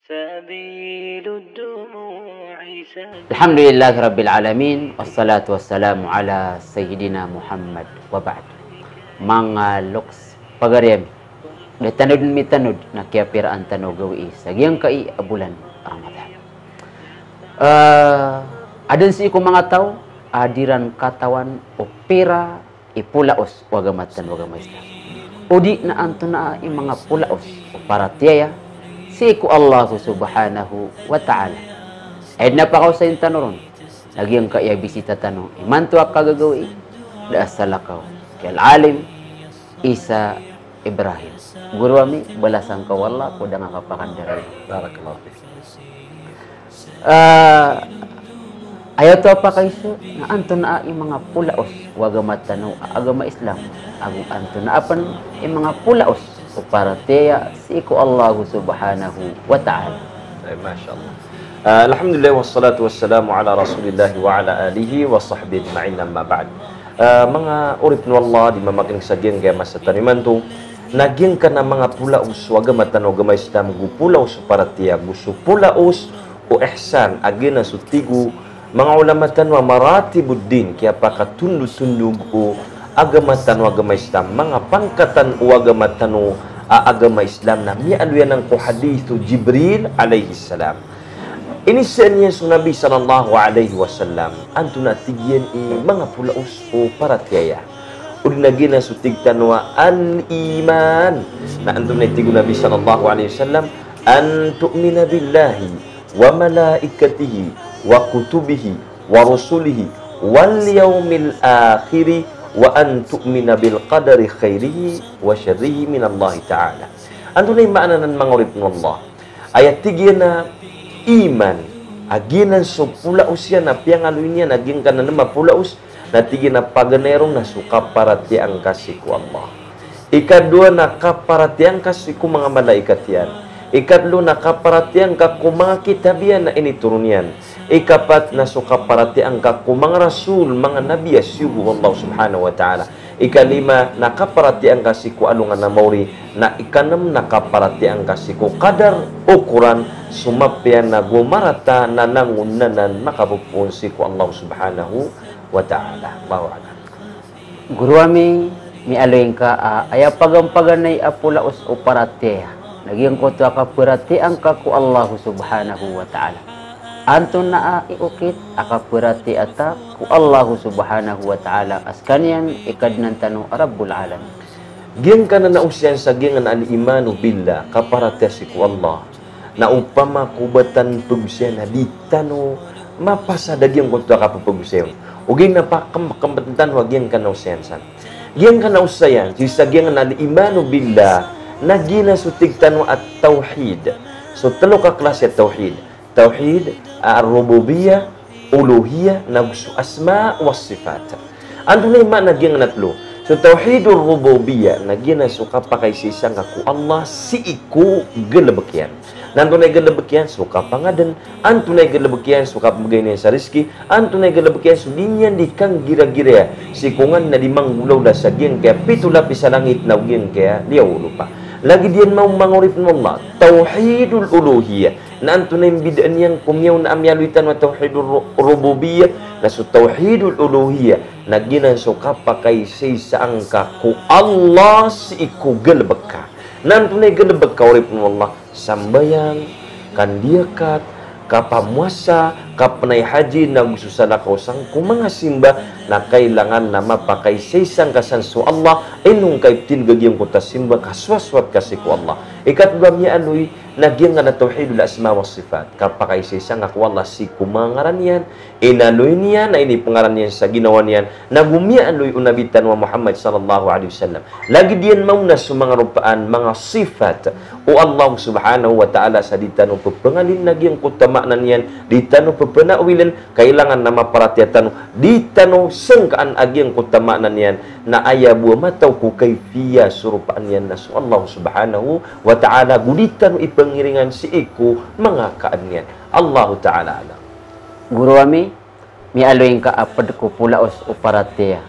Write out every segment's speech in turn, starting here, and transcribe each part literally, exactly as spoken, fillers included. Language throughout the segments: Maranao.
سبيل الدموع سبيل. Alhamdulillahi Rabbil Alamin, wassalatu wassalamu ala Sayyidina Muhammad wa ba'd. Manga loks, pagari ami, da tano dn mitanod na kiyapiraan tano gawii sa giyangkai a bolan a Ramadan. Eh, adn sii ko manga taw a di ran katawan o pira i polaos o agama tano a agama Islam. O di na antonaa i manga polaos o paratiyaya sii ko Allah Subhanahu wa Ta'ala. Aya dn a pakaosayin tano ron na giyangkai a bisita tano imanto a kagagawii, da a salakaw ki Al-Alim Isa Ibrahim. Goro ami, balasan ka o Allah ko da nga kapakandaray. Barakallahu fik. Ah, aya oto a pakaiza na antonaa i manga polaos o agama tano a agama Islam, ago antonaa pn i manga polaos o paratiyaya sii ko Allah Subhanahu wa Ta'ala. Ay, masha Allah. Ah, alhamdulillah, wassalatu wassalamu ala Rasulillah wa ala alihi wa sahbihi ajma'in, amma ba'd. Ah, manga oripn o Allah, di mamakinig sa giyangkaya masa tano imanto, na giyangkanan a manga polaos o agama tano a agama Islam, go polaos o paratiyaya, go so polaos o ihsan, a giyanan so tig o manga ulama tano a maratibud din, kiyapakatondotondog o agama tano a agama Islam, manga pangkatan o agama tano a agama Islam, na miyaaloy anan ko hadith o Jibril alayhis salam. Inisaan iyan so Nabi sallallahu alayhi wasallam, antonaa tig iyan i manga polaos o paratiyaya. O di na giyanan so tig tano a al-iman. Na antonaa i tig o Nabi sallallahu alayhi wasallam, an tu'mina billahi wa malaikatihi wa kutubihi wa rusulihi wal yawmil akhiri wa an tu'mina bil qadari khairihi wa sharrihi minallahi ta'ala. Antonaa i maana anan, manga oripn o Allah? Aya tig iyan a iman, a giyanan so polaos iyan a piyangaloy niyan a giyangkanan a manga polaos, na tig iyan a paganay ron na so kaparatiyayaan ka sii ko Allah. Ikadowa na kaparatiyayaan ka sii ko manga malaikat iyan. Ikatlo na kaparatiyayaan ka ko manga kitab iyan a initoron iyan. Ikapat na so kaparatiyayaan ka ko manga rasul, manga nabi a siyogo o Allah Subhanahu wa Ta'ala. Ikalima na kaparatiyayaan ka sii ko alongan a maori, na ikanm na kaparatiyayaan ka sii ko qadar, okoran, so mapiya na go marata na langon anan makapopoon sii ko Allah Subhanahu wa Ta'ala. Allahu a'lam. Goro ami, miyaaloy ngka a aya paganpaganay a polaos o paratiyaya na giyangkoto a kaparatiyayaan ka ko Allah Subhanahu wa Ta'ala. Antonaa i okit a kaparatiyaya ta ko Allah Subhanahu wa Ta'ala a skaniyan i Kadnan tano a Rabbul Alamin? Giyangkanan a osayan sa giyangkanan a al-imanu billah, kaparatiyaya sii ko Allah. Na opama ko ba tano pagosayan na di tano mapasad a giyangkoto a kapapagosay on. Ogaid na pakm-, pakmbtn tano a giyangkanan a osayan san. Giyangkanan a osayan, sii sa giyangkanan a al-imanu billah, na giyanan so tig tano a tawhid. So tlo ka klasi a tawhid. Tawhid ar-rububiyyah, uluhiyyah, na go so asma was sifat. Antonaa i maana giyangkanan a tlo? So tawhidur rububiyyah, na giyanan so kapakaisaisa ngka ko Allah sii ko galbk iyan. Na antonaa i galbk iyan? So kapangadn. Antonaa i galbk iyan? So kapmbgay niyan sa rizki. Antonaa i galbk iyan? So di niyan di kanggiragiraya sii ko nganin a di manggolawla sa giyangkaya pito lapis a langit na go giyangkaya liyawaw o lopa. Lagid iyan mambo, manga oripn o Allah, tawhidul uluhiyyah. Na antonaa i mbidaan iyan ko miyaona a miyaaloy tano a tawhidur ru-, rububiyyah, na so tawhidul uluhiyyah na giyanan so kapakaisaisa ngka ko Allah sii ko galbk ka. Na antonaa i galbk ka, oripn o Allah? Sambayang, kandiyakat, kapamowasa, kapnay haji, na go so salakaw san ko manga simba, na kailangan na mapakaisaisa ngka san so Allah, ino ngka iptindg a giyangkoto a simba, kasowasowat ka sii ko Allah. Ikatlo a miyaaloy, na giyangkanan a tawhidul asma was sifat, kapakaisaisa ngka ko Allah sii ko manga ngaran iyan, inaloy niyan, na inipngaran iyan sa ginawa niyan, na go miyaaloy o Nabi tano a Muhammad sallallahu alaihi wasallam. Lagid iyan mambo na so manga ropaan, manga sifat o Allah subhanahu wa ta'ala sa di tano pphangalin a giyangkoto a maana niyan, di tano pphanawiln, kailangan na maparatiyaya tano, di tano sangkaan a giyangkoto a maana niyan, na aya bo a mataw ko kayfiyah so ropaan iyan na so Allah subhanahu wa ta'ala, go di tano ipngiringan sii ko manga kaan iyan. Allahu ta'ala a'lam. Guro ami, miyaaloy ngka a pd ko polaos o paratiyaya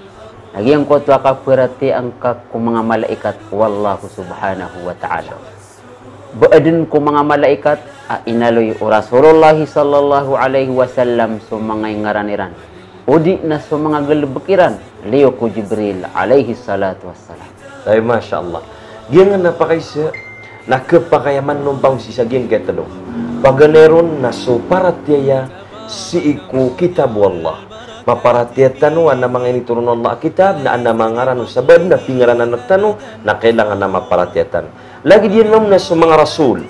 na giyangkoto a kaparatiyayaan ka ko manga malaikat o Allah subhanahu wa ta'ala. Ba aden ko manga malaikat a inaloy o Rasulullah sallallahu alaihi wasallam so manga ingaran iran, odi na so manga galebek iran, liyo ko Jibril alaihi salatu wassalam. Ay, masha Allah. Giyangkanan a pakaisa na kepakay a manompang sii sa giyangkai a telo. Paganay ron na so paratiyaya sii ko kitab o Allah. Maparatiyaya tano a na manga initoron o Allah a kitab, na adn a manga ngaran o sabaad na pingaranan rektano, na kailangan a maparatiyaya tano. Lagid iyan mambo na so manga rasul.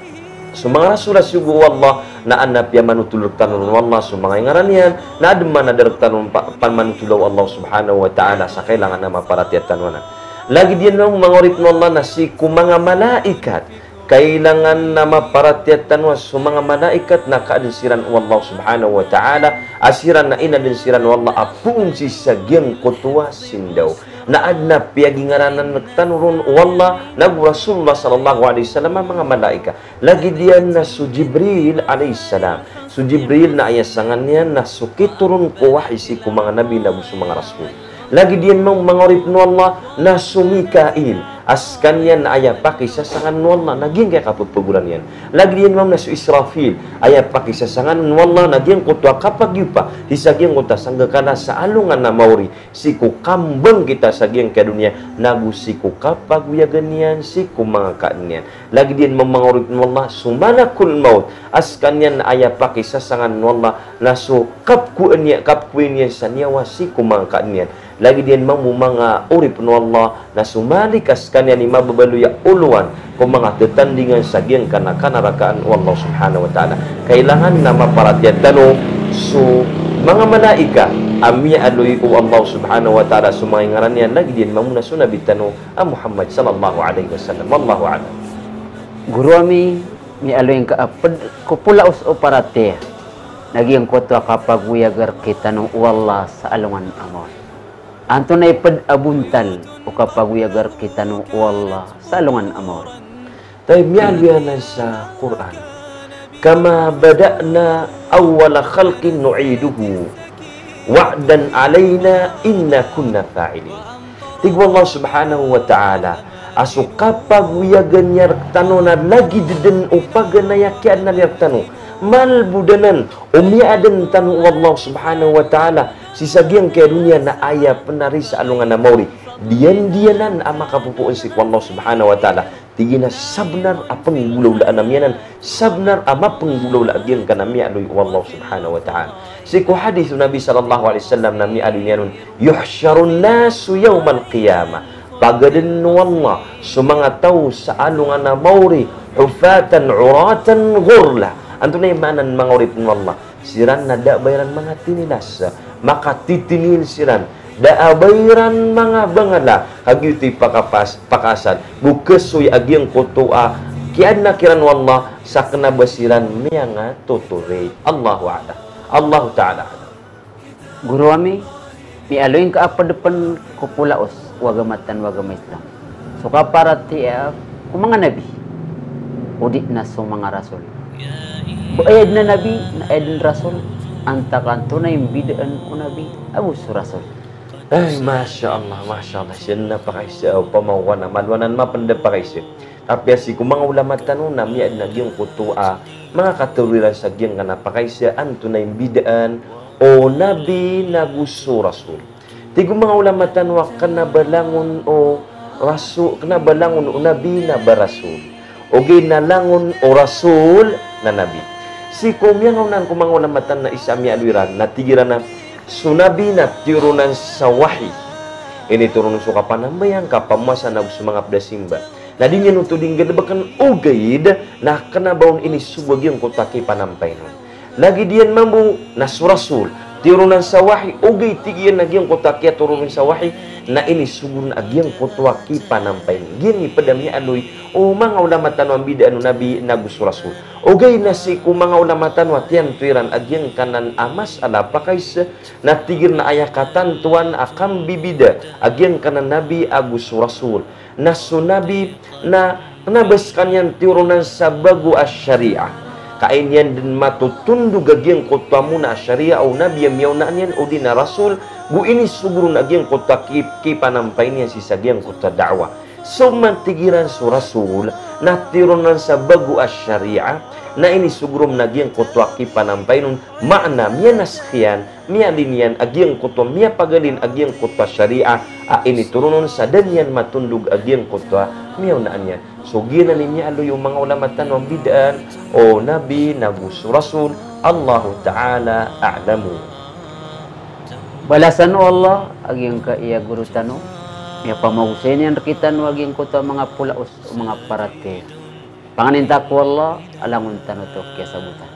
So manga rasul a siyogo o Allah, na adn a piyamanotol rektano ron o Allah so manga ingaran iyan, na adn man a da rektano pa-, pamanotol o Allah subhanahu wa ta'ala, sa kailangan a maparatiyaya tano anan. Lagid iyan mambo manga oripen o Allah na sii ko manga malaikat. Kailangan a maparatiyaya tano a so manga malaikat na kaadn siran o Allah subhanahu wa ta'ala, a siran na inadn siran o Allah a poon sii sa giyangkoto a sindaw. Na adn a piyagingaranan rektano ron o Allah nago Rasulullah sallallahu alaihi wasallam a manga malaikat. Lagid iyan na so Jibril alayhis salam. So Jibril na aya sangan iyan na so kitoron ko wahi sii ko manga nabi nago so manga rasul. Lagid iyan mambo manga oripen o Allah na so Mikail. A sekaniyan na aya pakisasangan o Allah na giyangkai a kapepagoran iyan. Lagid iyan mambo na so Israfil. Aya pakisasangan o Allah na giyangkoto a kapagiopa sii sa giyangkoto a sanggakala sa alongan a maori. Sii ko kambangkita sa giyangkai a doniya, nago sii ko kapagoyagan iyan sii ko manga kaadn iyan. Lagid iyan mambo manga oripen o Allah, so malakul maut, a sekaniyan na aya pakisasangan o Allah, na so kapkowa niyan, kapkowa niyan sa niyawa sii ko manga kaadn iyan. Lagid iyan mambo manga oripen o Allah, na so Malik a sekaniyan i mababaloy a olowan ko manga tetandingan sa giyangkanan a kanarakaan o Allah subhanahu wa ta'ala. Kailangan na maparatiyaya tano so manga malaikat a miyaaloy o Allah subhanahu wa ta'ala so manga ingaran iyan, lagid iyan mambo na so Nabi tano a Muhammad sallallahu alaihi wasallam. Wallahu a'lam. Goro ami, miyaaloy ngka a ped ko polaos o paratiyaya na giyangkoto a kapagoyaga rektano o Allah sa alongan a maori. Antonaa i ped a bontal o kapagoyaga rektano o Allah sa alongan a maori? Tayyib, miyaaloy anan sa Qur'an, "Kama bada'na awwala khalqin nu'iduhu, wa'dan alaina inna kunna fa'ilin." Tig o Allah subhanahu wa ta'ala a so kapagoyaga niyan rektano na lagid den o paganay a kiyaadna niyan rektano, malbod anan o miyaadn tano o Allah subhanahu wa ta'ala sii sa giyangkai a doniya na aya pen ari sa alongan a maori. Diyandiyanan a makapopoon sii ko Allah subhanahu wa ta'ala. Tig iyan a sabnar a penggolawlaan ami anan, sabnar a mapenggolawla a giyangkanan a miyaaloy o Allah subhanahu wa ta'ala. Sii ko hadith o Nabi sallallahu alaihi wasallam na miyaaloy niyan on, "Yuhsharun nasu yawmal qiyamah." Pagadn o Allah so manga taw sa alongan a maori, hufatan uratan ghurla. Antonaa i maana niyan, manga oripen o Allah? Siran na da a ba iran manga tinilas, makatitinil siran, da a ba iran manga bangala, ka giyoto i pakapas-, pakaasad, go kesoy a giyangkoto a kiyaadna kiran o Allah, sa kena ba siran miyangatotoray. Allahu a'lam. Allahu ta'ala a'lam. Goro ami, miyaaloy ngka a ped pen ko polaos o agama tano a agama Islam, so kaparatiyaya ko manga nabi, odi na so manga rasul. Ba aya den a nabi na aya den rasul, antaa ka antonaa i mbidaan o nabi ago so rasul? Ay, masha Allah, masha Allah. Siya na pakaisa, opama o wana, malowanan mapenda pakaisa. Apiya sii ko manga ulama tano na miyaadn a giyangkoto a manga katharo iran sa giyangkanan a pakaisa, antonaa i mbidaan o nabi nago so rasul. Tig o manga ulama tano a kena ba langon o rasu-, kena ba langon o nabi na ba rasul, ogaid na langon o rasul na nabi. Sii ko miyangaoona ko manga ulama tano na isa a miyaaloy iran na tig iran a so nabi na tiyoronan sa wahi. Initoronan so kapanambayang, kapamowasa nago so manga ped a simba. Na di niyan oto di nggalebeken, ogaid na kena ba on inisogo a giyangkoto a kipanampayan on. Lagid iyan mambo na so rasul, tiyoronan sa wahi, ogaid tig iyan a giyangkoto a kiyatoro ron sa wahi na inisogo ron a giyangkoto a kipanampayan. Giya i ped a miyaaloy o manga ulama tano a mbidaan o nabi nago so rasul. Ogaid na sii ko manga ulama tano a tiyanto iran a giyangkanan a masala a pakaisa, na tig iran a aya katantoan a kambibida a giyangkanan a nabi ago so rasul, na so nabi na kena ba sekaniyan tiyoronan sa bago a shariah. Ka aya niyan den matotondog a giyangkoto a mona a shariah o nabi a miyaona niyan odi na rasul, go inisogo ron a giyangkoto a kip-, kipanampayan iyan sii sa giyangkoto a da'wah. So man tig iran so rasul, na tironan sa bago a shariah, na inisogorom na giyangkoto a kipanampayin on, maana miyanaskh iyan, miyalin iyan a giyangkoto a miyapagalin a giyangkoto a shariah a initoron on sa da niyan matondog a giyangkoto a miyaonaan iyan. So giyanan i miyaaloy o manga ulama tano a mbidaan o nabi nago so rasul. Allahu ta'ala a'lamu. Balasan o Allah a giyangkaya goro tano, miyapamagosay niyan rkitano a giyangkoto a manga polaos o manga paratiyaya. Panganin ta ko Allah a langon tano oto kiyasabotan.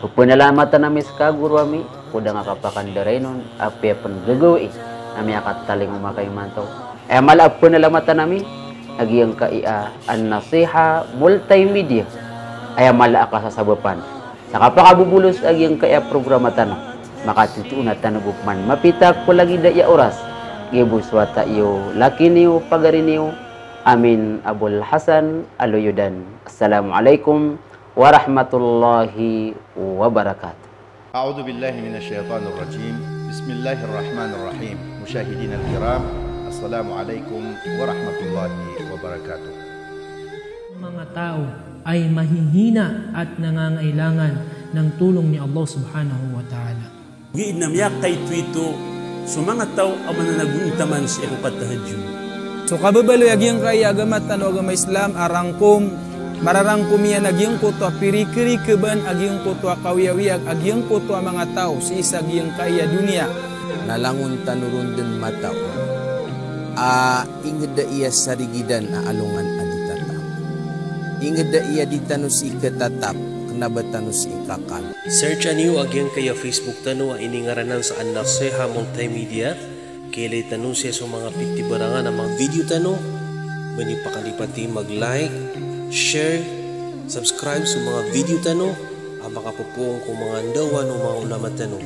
Ko pnalamatan ami ska goro ami ko da nga kapakandarainon a piyapanggagawii a miyakatalingoma ka imanto. Aya mala a pnalamatan ami a giyangkaya An-Nasiha Multimedia. Aya mala a kasasabapan sa kapakabobolos a giyangkaya programa tano. Makatotoo na tano bo pman mapita ko lagid aya oras. Giya bo so wata iyo, laki niyo, pagari niyo, Amin Abul Hasan Aloyodan. Assalamu alaikum warahmatullahi wabarakatuh. أعوذ بالله من الشيطان الرجيم. بسم الله الرحمن الرحيم. مشاهدينا الكرام، السلام عليكم ورحمة الله وبركاته. Manga taw ay mahihina at nangangailangan ng tulong ni Allah Subhanahu wa Ta'ala. Giya na miyakaitwito so manga taw a mananagontaman sii ko katahajjud. So kababaloy a giyangkaya agama tano a agama Islam a rangkom, mararangkom iyan a giyangkoto a pirikerikeban a giyangkoto a kawiyawiyag a giyangkoto a manga taw sii sa giyangkaya doniya. Na langon tano ron den mataw a inged a aya sarigidan a alongan a di tatap. Inged a aya di tano sii ketatap, kena ba tano sii kakal. Search aniyo a giyangkaya Facebook tano a iningaranan sa An-Nasiha Multimedia. Kailay tano siya so manga pitibarangan a manga video tano. Ba niyo pakalipati mag-like, share, subscribe so manga video tano a makapopoon ko manga ndawan o manga ulama tano.